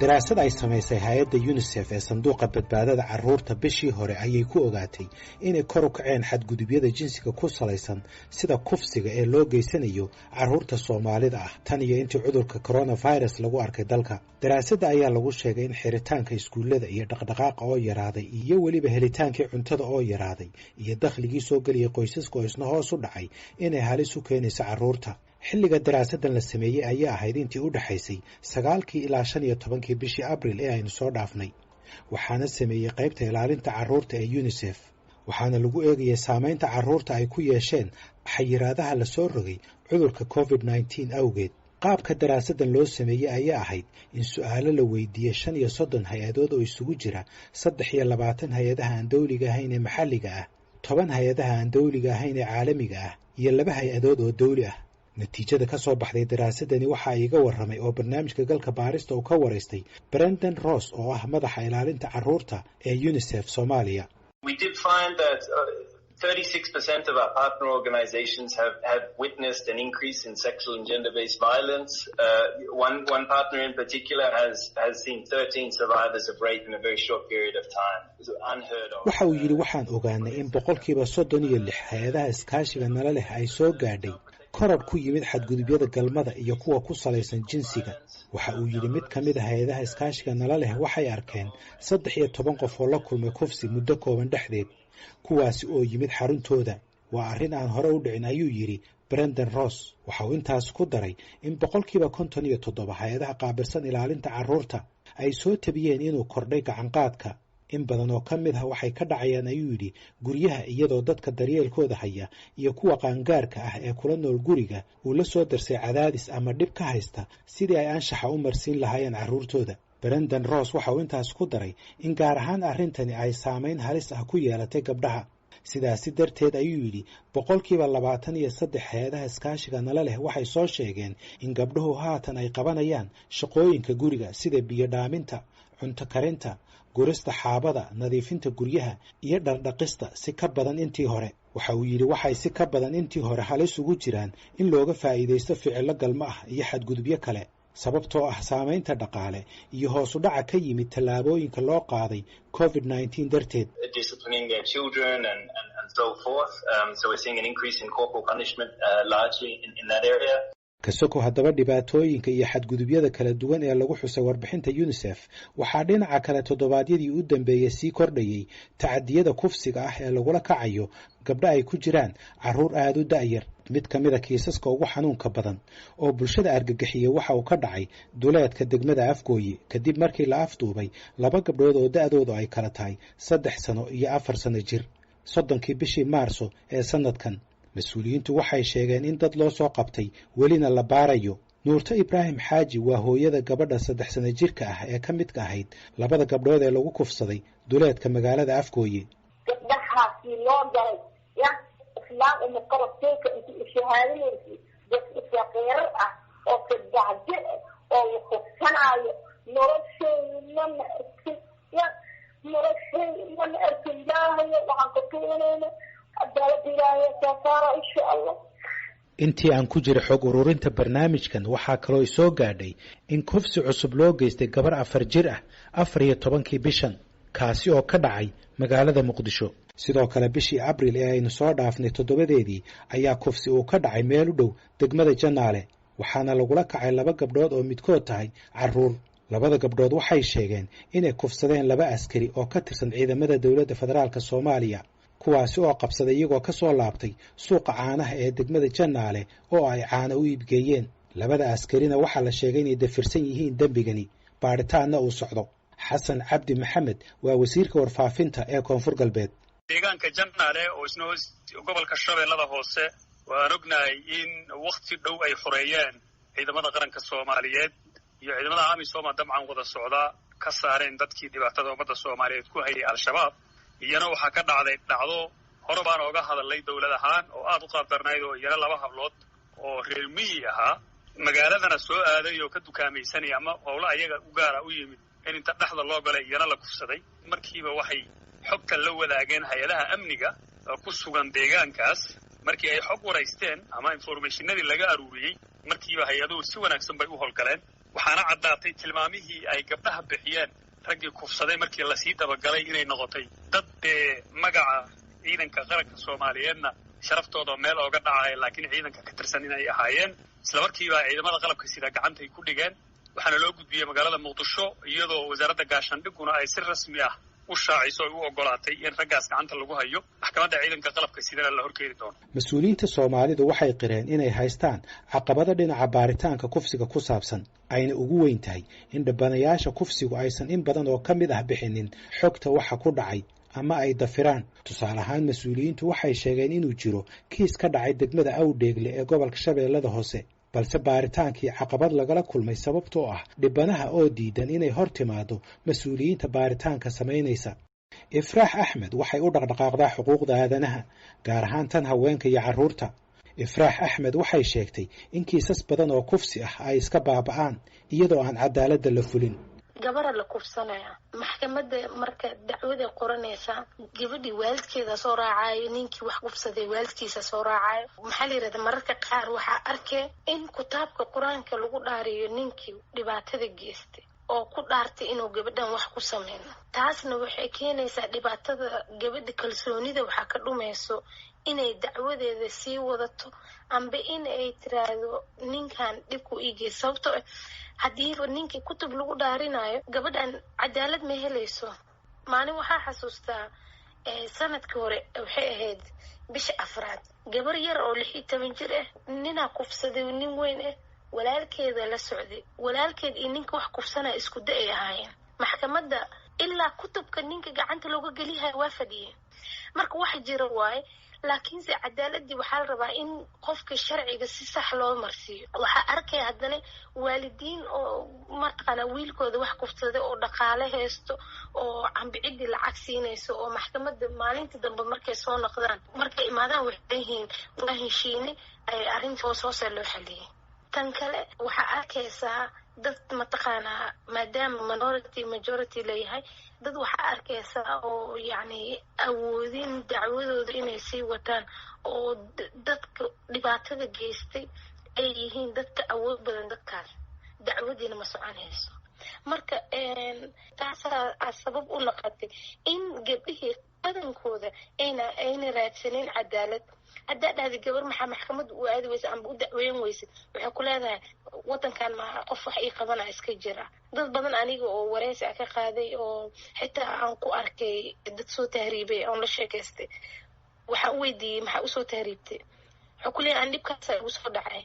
Daraasad ay samaysay hay-adda UNISEF ee sanduuqa badbaadada carruurta bishii hore ayay ku ogaatay inay kor u kaceen xadgudubyada jinsiga ku salaysan, sida kufsiga, ee loo geysanayo carruurta Soomaalida ah tan iyo intii cudurka coronavirus lagu arkay dalka. Daraasadda ayaa lagu sheegay in xiritaanka iskuullada iyo dhaqdhaqaaqa oo yaraaday, iyo weliba helitaankii cuntada oo yaraaday, iyo dakhligii soo geliyay qoysaska oo isna hoos u dhacay, inay halis u keenayso carruurta. Xilliga daraasaddan la sameeyey ayaa ahayd intii u dhexaysay 9-kii ilaa 15-kii bishii Abril ee aynu soo dhaafnay, waxaana sameeyey qaybta ilaalinta carruurta ee UNISEF, waxaana lagu eegayay saameynta carruurta ay ku yeesheen xayiraadaha la soo rogay cudurka COVID-19 awgeed. Qaabka daraasaddan loo sameeyey ayaa ahayd in su-aalo la weydiiyey 35 hay-adood oo isugu jira 23 hay-adaha aan dowliga ahayn ee maxalliga ah, 10 hay-adaha aan dowliga ahayn ee caalamiga ah iyo laba hay-adood oo dowli ah. Natiijada ka soo baxday daraasadani waxaa iiga warramay oo barnaamijka Galka Baarista uu ka waraystay Brendan Ross oo ah madaxa ilaalinta carruurta ee UNISEF Soomaaliya. 36% of our partner organizations have witnessed an increase in sexual and gender-based violence. One partner in particular has seen 13 survivors of rape in a very short period of time. It's unheard of. Waxa uu yidhi, waxaan ogaanay in 36% hay-adaha iskaashiga nala leh ay soo gaadhay koror ku yimid xadgudubyada galmada iyo kuwa ku salaysan jinsiga. Waxa uu yidhi, mid ka mid a hay-adaha iskaashiga nala leh waxay arkeen 13 qof oo la kulmay kufsi muddo kooban dhexdeed, kuwaasi oo yimid xaruntooda. Waa arrin aan hore u dhicin, ayuu yidhi Brendan Ross. Waxa uu intaas ku daray in 57% hay-adaha qaabilsan ilaalinta carruurta ay soo tabiyeen inuu kordhay gacanqaadka. In badan oo ka mid ah waxay ka dhacayaan, ayuu yidhi, guryaha, iyadoo dadka daryeelkooda haya iyo kuwa qaangaarka ah ee kula nool guriga uu la soo darsay cadaadis ama dhib ka haysta sidii ay anshaxa u marsiin lahaayeen carruurtooda. Brendan Ross waxa uu intaas ku daray in gaar ahaan arrintani ay saamayn halis ah ku yeelatay gabdhaha. Sidaasi darteed, ayuu yidhi, 23% hay-adaha iskaashiga nala leh waxay soo sheegeen in gabdhuhu haatan ay qabanayaan shaqooyinka guriga, sida biyo dhaaminta, cunto karinta, gurista xaabada, nadiifinta guryaha iyo dhardhaqista, si ka badan intii hore. Waxa uu yidhi, waxay si ka badan intii hore halis ugu jiraan in looga faa'iidaysto ficillo galmo ah iyo xadgudubyo kale, sababtoo ah saamaynta dhaqaale iyo hoos u dhaca ka yimid tallaabooyinka loo qaaday COVID-19 darteed. Disciplining their children and so forth. So we're seeing an increase in corporal punishment largely in that area. Kasoko haddaba dhibaatooyinka iyo xadgudubyada kala duwan ee lagu xusay warbixinta UNISEF, waxaa dhinaca kale toddobaadyadii u dambeeyey sii kordhayey tacadiyada kufsiga ah ee lagula kacayo gabdho ay ku jiraan carruur aada u da'yar. Mid ka mida kiisaska ugu xanuunka badan oo bulshada argagixiyey waxa uu ka dhacay duleedka degmada Afgooye, kadib markii la afduubay laba gabdhood oo da'doodu ay kala tahay 3 sano iyo 4 sano jir, 30-kii bishii Maarso ee sanadkan. Mas-uuliyiintu waxay sheegeen in dad loo soo qabtay, welina la baarayo. Nuurto Ibraahim Xaaji waa hooyada gabadha 3 sano jirka ah ee ka midka ahayd labada gabdhood ee lagu kufsaday duleedka magaalada Afgooye. Gabdhahaasi loo galay ya islaam uma qarabteeka inta ishahaadinaysa, dad isaqiirar ah oo 3 jir ah oo la kufsanaayo, nolosheyda mana arkin ya, nolosheyda mana arkin. Ilaahayo waxaan ka tuunayna cadaalada Ilaahay soo saara, insha Allah. Intii aan ku jira xog ururinta barnaamijkan, waxaa kaloo isoo gaadhay in kufsi cusub loo geystay gabar 4 jir ah 14-kii bishan, kaasi oo ka dhacay magaalada Muqdisho. Sidoo kale, bishii Abril ee aynu soo dhaafnay 7-deedii ayaa kufsi uu ka dhacay meel u dhow degmada Janaale, waxaana lagula kacay laba gabdhood oo midkood tahay carruur. Labada gabdhood waxay sheegeen inay kufsadeen laba askari oo ka tirsan ciidamada dowladda federaalka Soomaaliya, kuwaasi oo qabsaday iyagoo ka soo laabtay suuqa caanaha ee degmada Janaale oo ay caano u iibgeeyeen. Labada askarina waxaa la sheegay inay dafirsan yihiin dembigani, baadhitaanna uu socdo. Xasan Cabdi Maxamed waa wasiirka warfaafinta ee Koonfur Galbeed. Deegaanka Janaale oo isna hoos gobolka Shabeellada Hoose, waan ognahay in wakti dhow ay xoreeyeen ciidamada qaranka Soomaaliyeed iyo ciidamada AMISOMA dabcan wada socdaa, ka saareen dadkii dhibaatada ummadda Soomaaliyeed ku hayay, Al-Shabaab. Iyana waxaa ka dhacday dhacdo hore baan ooga hadalnay dowlad ahaan oo aada u qaabdarnayd, oo iyana laba hablood oo reer miyi ahaa, magaaladana soo aaday oo ka dukaamaysanaya ama howlo ayaga u gaara u yimid, in inta dhexda loo galay iyana la kufsaday. Markiiba waxay xogta la wadaageen hay-adaha amniga oo ku sugan deegaankaas. Markii ay xog waraysteen ama informationadii laga aruuriyey, markiiba hay-aduhu si wanaagsan bay u howlgaleen. Waxaana caddaatay tilmaamihii ay gabdhaha bixiyeen raggii kufsaday markii lasii dabagalay inay noqotay dad dee magaca ciidanka qaranka Soomaaliyeedna sharaftooda meel ooga dhacaya, laakiin ciidanka ka tirsan inay ahaayeen. Isla markiiba ciidamada qalabka sida gacantay ku dhigeen, waxaana loo gudbiyey magaalada Muqdisho, iyadoo wasaaradda gaashaandhiguna ay si rasmi ah u shaaciso ay u ogolaatay in raggaas gacanta lagu hayo, maxkamadda ciidanka qalabka sidana la horkeeni doono. Mas-uuliyiinta Soomaalidu waxay qireen inay haystaan caqabado dhinaca baaritaanka kufsiga ku saabsan, ayna ugu weyn tahay in dhibanayaasha kufsigu aysan in badan oo ka mid ah bixinin xogta waxa ku dhacay ama ay dafiraan. Tusaale ahaan, mas-uuliyiintu waxay sheegeen inuu jiro kiis ka dhacay degmada Awdheegle ee gobolka Shabeellada Hoose, balse baaritaankii caqabad lagala kulmay sababtoo ah dhibanaha oo diidan inay hor timaado mas-uuliyiinta baaritaanka samaynaysa. Ifraax Axmed waxay u dhaqdhaqaaqdaa xuquuqda aadanaha, gaar ahaan tan haweenka iyo carruurta. Ifraax Axmed waxay sheegtay in kiisas badan oo kufsi ah ay iska baaba'aan iyadoo aan cadaaladda la fulin. Gabara la kufsanaya, maxkamadda marka dacwaday qoranaysaa, gabadhii waalidkeeda soo raacayo, ninkii wax kufsaday waalidkiisa soo raacayo. Maxaa la yirahda, mararka qaar waxaa arkay in kitaabka Qur-aanka lagu dhaariyo ninkii dhibaatada geystay oo ku dhaartay inuu gabadhan wax ku sameyno. Taasna waxay keenaysaa dhibaatada gabadha, kalsoonida waxaa ka dhumayso inay dacwadeeda sii wadato amba in ay tiraahdo ninkan dhibku iigey, sababtoo ah haddiiba ninkii kutub lagu dhaarinayo, gabadhan cadaalad ma helayso. Maalin waxaa xasuustaa, sanadkii hore waxay ahayd bisha afraad, gabar yar oo 16 jir ah ninaa kufsaday, nin weyn ah. Walaalkeeda la socday, walaalkeed iyo ninka wax kufsanaya isku da ay ahaayeen. Maxkamadda ilaa kutubka ninka gacanta looga geliyahay waa fadhiyeen. Marka wax jira waaye, laakiinse cadaaladii waxaa la rabaa in qofka sharciga si sax loo marsiiyo. Waxaa arkaya haddana waalidiin oo mataqaana wiilkooda wax kufsaday oo dhaqaale haysto oo cambicidii lacag siinayso, oo maxkamadda maalinta dambe markay soo noqdaan, markay imaadaan, waxay leeyihiin waa heshiinay, arrinta hoos hoosa loo xaliyey. Tan kale, waxaa arkaysaa dad mataqaanaa, maadaama minority majority leeyahay, dad waxaa arkaysaa oo yacni awoodin dacwadooda inay sii wataan, oo dadka dhibaatada geystay ay yihiin dadka awood badan, dadkaas dacwadiina ma soconayso. Marka taasaa sabab u noqotay in gabdhihii badankooda ayna raadsanin cadaalad. Haddaa dhahday gabar maxaa maxkamadda u aadi weysa amba u dacweyn weysa, waxay ku leedahay wadankan ma qof wax ii qabana iska jira. Dad badan aniga oo wareysi a ka qaaday oo xitaa aan ku arkay dad soo tahriibay oon la sheekaystay, waxaa u weydiiyey maxaa usoo tahriibtay, wuxuu ku leeyahay aan dhibkaasa igu soo dhacay.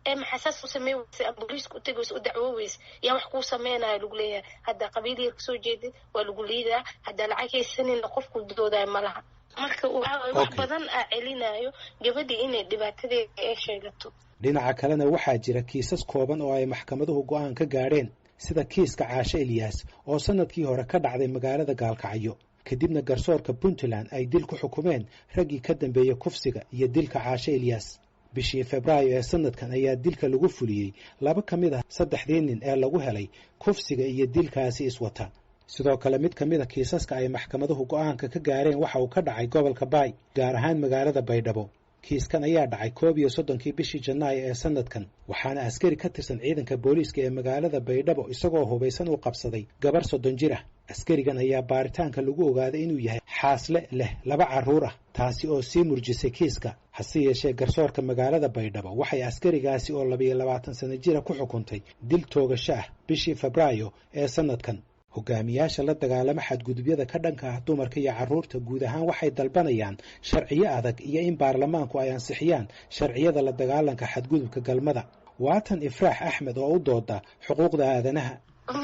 Ee maxaa saas u samey weysa ama booliiska u tegi weysa, u dacwo weysa? Yaa wax kuu sameynaya lagu leeyahay. Haddaa qabiil yar kasoo jeedid waa lagu liidaa, haddaa lacag haysanina qofku doodayo malaha. Marka waxaa wax badan aa celinayo gabadhii inay dhibaatadeeda ay sheegato. Dhinaca kalena, waxaa jira kiisas kooban oo ay maxkamaduhu go'aan ka gaadheen, sida kiiska Caashe Ilyaas oo sanadkii hore ka dhacday magaalada Gaalkacyo, kadibna garsoorka Puntland ay dil ku xukumeen raggii ka dambeeyey kufsiga iyo dilka Caashe Ilyaas. Bishii Febraayo ee sanadkan ayaa dilka lagu fuliyey laba ka mid ah saddexdii nin ee lagu helay kufsiga iyo dilkaasi iswata. Sidoo kale, mid ka mid a kiisaska ay maxkamaduhu go'aanka ka gaareen waxa uu ka dhacay gobolka Baay, gaar ahaan magaalada Baydhabo. Kiiskan ayaa dhacay 31-kii bishii Janaayo ee sanadkan, waxaana askari ka tirsan ciidanka booliiska ee magaalada Baydhabo isagoo hubaysan uu qabsaday gabar 30 jir ah. Askarigan ayaa baaritaanka lagu ogaaday inuu yahay xaasle leh laba carruur ah, taasi oo sii murjisay kiiska. Hase yeeshee, garsoorka magaalada Baydhabo waxay askarigaasi oo 22 sano jira ku xukuntay dil toogasho ah bishii Febraayo ee sanadkan. Hogaamiyaasha la dagaalama xadgudubyada ka dhanka ah dumarka iyo carruurta guud ahaan waxay dalbanayaan sharciyo adag iyo in baarlamaanku ay ansixiyaan sharciyada la dagaalanka xadgudubka galmada. Waatan Ifraax Axmed oo u dooda xuquuqda aadanaha.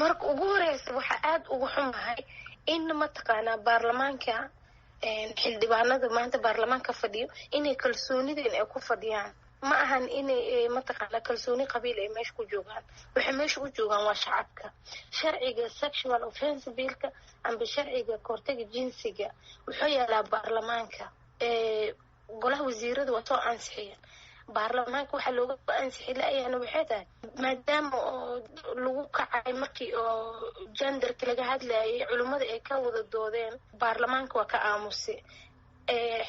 Marka ugu horeysa, waxaa aada uga xumahay in mataqaanaa baarlamaanka, xildhibaanada maanta baarlamaanka fadhiyo, inay kalsoonideen ay ku fadhiyaan. Ma ahan inay mataqaanaa kalsooni qabiil ay meesha ku joogaan. Waxay meesha u joogaan waa shacabka. Sharciga sexual offense billka amba sharciga kahortaga jinsiga wuxuu yaalaa baarlamaanka, golaha wasiirada waa soo ansixiyeen. Baarlamaanka waxaa looga ansixi la-yaana waxay tahay maadaama oo lagu kacay markii oo genderka laga hadlayay, culimmada ay ka wada doodeen, baarlamaanka waa ka aamusay.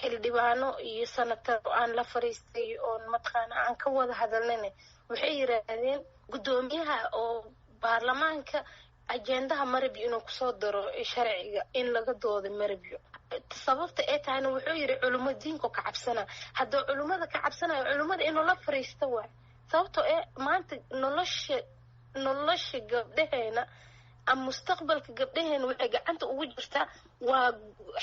Xildhibaano iyo sanataro aan la fariistay oon mataqaana aan ka wada hadalnayna waxay yiraahdeen guddoomiyaha oo Baarlamaanka ajendaha marabyo inuu kusoo daro sharciga in laga doodo marabyo. Sababta ay tahayna wuxuu yidhi culimo diinku ka cabsana. Hadduu culimada ka cabsanayo, culimada inuu la fariisto waay, sababtoo ee maanta nolosha gabdhaheena ama mustaqbalka gabdhaheena waxay gacanta ugu jirtaa waa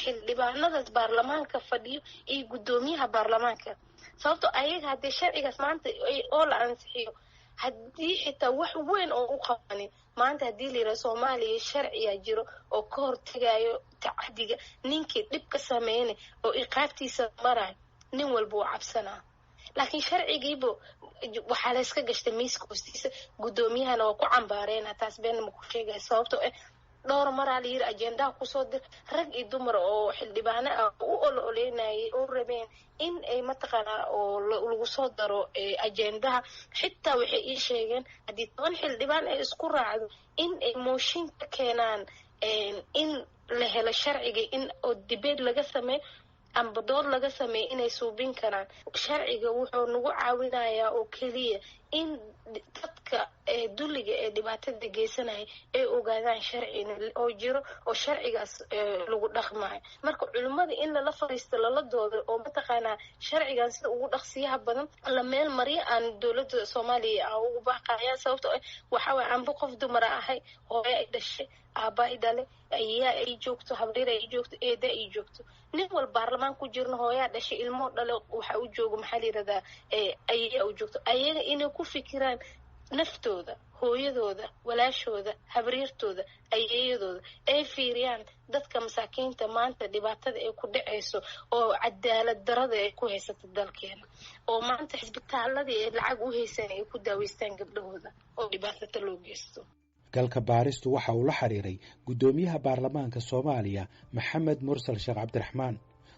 xildhibaanadaas baarlamaanka fadhiyo iyo guddoomiyaha baarlamaanka. Sababtoo ayaga haddii sharcigaas maanta oo la ansixiyo, haddii xitaa wax weyn oo u qabanin, maanta haddii la yidhaha Soomaaliya sharciyaa jiro oo ka hortegayo tacadiga, ninkii dhib ka sameynay oo iqaabtiisa marayo, nin walba uu cabsanaa. Laakiin sharcigiiba waxaa layska gashtay miiska hoostiisa, guddoomiyahana waa ku cambaareena. Taas beenna ma ku sheegaya, sababtoo ah dhowr maraa la yiri ajendaha kusoo dir. Rag iyo dumar oo xildhibaano ah u olo oleynayay oo rabeen in ay mataqaanaa oo lagu soo daro ajendaha, xitaa waxay ii sheegeen haddii 10 xildhibaan ay isku raacdo in ay mooshin ka keenaan in la helo sharciga, in oo debate laga sameeyo amba dood laga sameeyo, inay suubin karaan. Sharciga wuxuu nagu caawinayaa oo keliya in dadka dulliga ee dhibaatada geysanaya ay ogaadaan sharcina oo jiro oo sharcigaas lagu dhaqmayo. Marka culimmada in lala fariisto, lala doodo oo mataqaanaa sharcigan sida ugu dhaqsiyaha badan la meel mariyo aan dowladda Soomaaliya aan ugu baaqaya, sababtoo ah waxa waye anba qof dumara ahay, hooyo ay dhashay, aabba ay dhale, ayaa ay joogto, habriir ay joogto, eeda ay joogto, nin wal baarlamaan ku jirno hooyaa dhashay, ilmoo dhale, waxa u joogo, maxaa la yirahdaa, ayaa u joogto. Ayaga inay ku fikiraan naftooda, hooyadooda, walaashooda, habriirtooda, ayeeyadooda, ay fiiriyaan dadka masaakiinta maanta dhibaatada ay ku dhacayso oo cadaalad darada ay ku haysato dalkeena, oo maanta xisbitaaladii ay lacag u haysan ay ku daaweystaan gabdhahooda oo dhibaatada loo geysto. Galka Baaristu waxa uu la xiriiray guddoomiyaha baarlamaanka Soomaaliya, Maxamed Mursal Sheekh Cabdiraxmaan,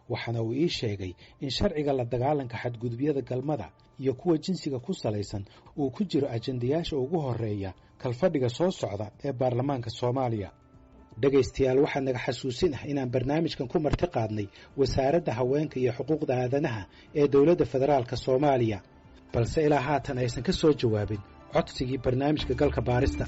waxaana uu ii sheegay in sharciga la dagaalanka xadgudubyada galmada iyo kuwa jinsiga ku salaysan uu ku jiro ajendayaasha ugu horeeya kalfadhiga soo socda ee baarlamaanka Soomaaliya. Dhegaystayaal, waxaa naga xasuusin ah inaan barnaamijkan ku marti qaadnay Wasaaradda Haweenka iyo Xuquuqda Aadanaha ee Dowladda Federaalka Soomaaliya, balse ilaa haatan aysan ka soo jawaabin codsigii barnaamijka Galka Baarista.